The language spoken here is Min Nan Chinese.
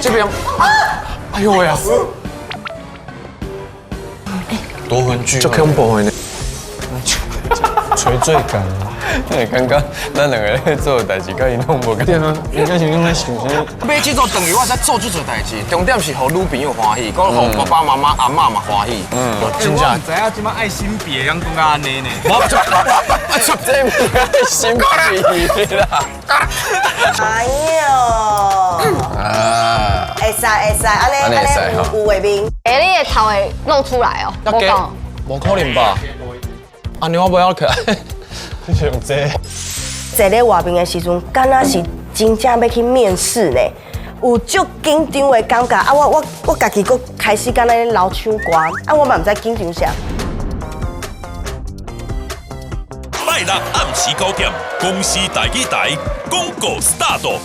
這邊，哎呦喂啊！奪魂鋸，足恐怖的呢。垂墜感。你感覺咱兩個咧做的代誌，佮伊攏無仝。對啊，應該是攏咧想啥？買這組轉去，我才做這濟代誌，重點是予女朋友歡喜，閣予爸爸媽媽、阿嬤嘛歡喜。嗯，真正我毋知影這擺愛心筆會曉講到按呢呢。無，這毋是愛心筆啦。哎喲，啊，會使會使，按呢按呢會使按呢有畫面。欸，你的頭會露出來哦，要給，無可能吧？按呢我無要起來。就是用這個。坐咧外面的時陣，敢若是真正欲去面試呢，有足緊張的感覺。啊，我家己閣開始敢若咧流唱歌，啊，我嘛毋知緊張啥。拜六暗時9點，公視台語台廣告 start。